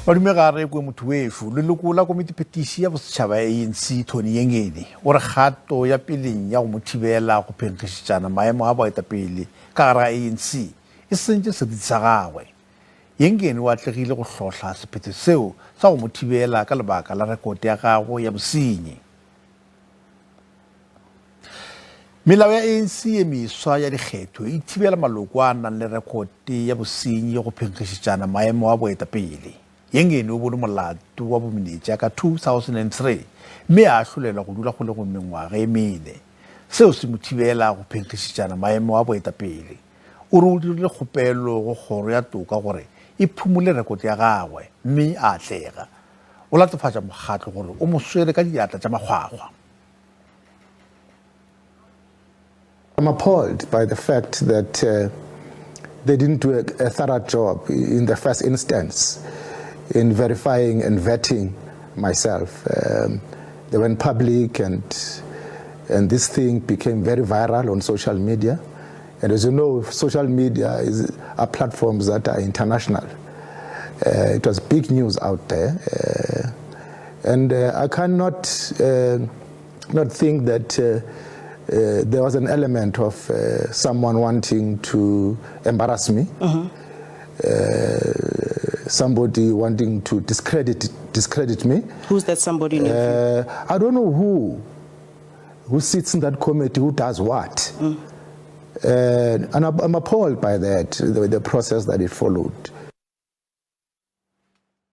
Madume ga re kwe motho wešo. Leloko la komitiphetiši ya bosetšhaba ya ANC Tony Yengeni o re kgato ya peleng ya go mo thibela go phenkgišetšana maemo a boetapele ka gare ga ANC e sentše seriti sa gagwe. Yengeni o atlegile go hlohla sephetho seo sa go mo thibela ka lebaka la rekote ya gagwe ya bosenyi. Melao ya ANC ye meswa ya dikgetho e thibela maloko a nang le rekote ya bosenyi go phenkgišetšana maemo a boetapele. Yengeni o bone molato wa bomenetša ka 2003 mme a ahlolelwa go dula kgolegong mengwaga e mene. Seo se mo thibela go phenkgišetšana maemo a boetapele. O re o dirile kgopelo go kgoro ya toka gore e phumole rekote ya gagwe mme a atlega. O latofatša mokgatlo gore o mo swere ka diatla tša makgwakgwa. I'm appalled by the fact that uh, they didn't do a, a thorough job in the first instance in verifying and vetting myself. Um, they went public and and this thing became very viral on social media. And as you know, social media is, are platforms that are international. Uh, it was big news out there. Uh, and uh, I cannot uh, not think that uh, uh, there was an element of someone wanting to embarrass me, mm -hmm. somebody wanting to discredit discredit me. Who's that somebody? I don't know who who sits in that committee, who does what. Mm. And I'm appalled by that, the, the process that it followed.